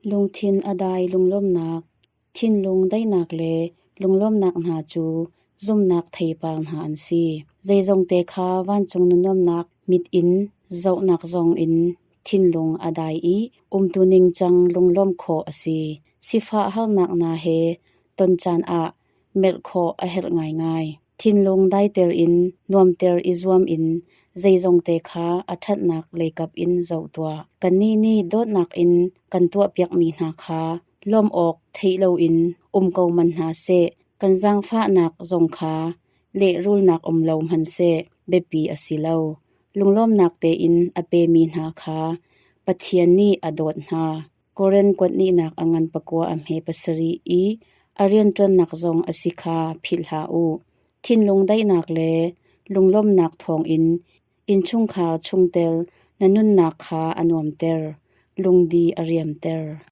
Lungthin a dai lunglawmhnak, thinlung daihnak le lunglawmhnak hna cu zumhnak theipar hna an si. Zeizongte kha vancung nuamhnak mit in zohnak zong in thinlung a dai i umtu ningcang lunglawmh khawh a si. Sifah harnak hna he ton caan ah merh khawh a herh ngaingai. Thinlung daiter in nuamter i zuam in zeizongte kha a ṭhatnak leikap in zoh tuah. Kannih nih dawtnak in kan tuahpiakmi hna kha lawmh awk theih loin um ko hmanh hna seh, kan zaangfahnak zong kha lehrulnak um lo hmanhseh biapi a si lo. Lunglawmhnak tein a pemi hna kha Pathian nih a dawt hna. Korin kuatnihnak a ngan pakua a hme pasarih i a rianṭuannak zong a si kha philh hlah u. Thinlung daihnak le lunglawmhnak thawngin innchungkhar chungtel na nunnak kha a nuamter, lungdi a riamter.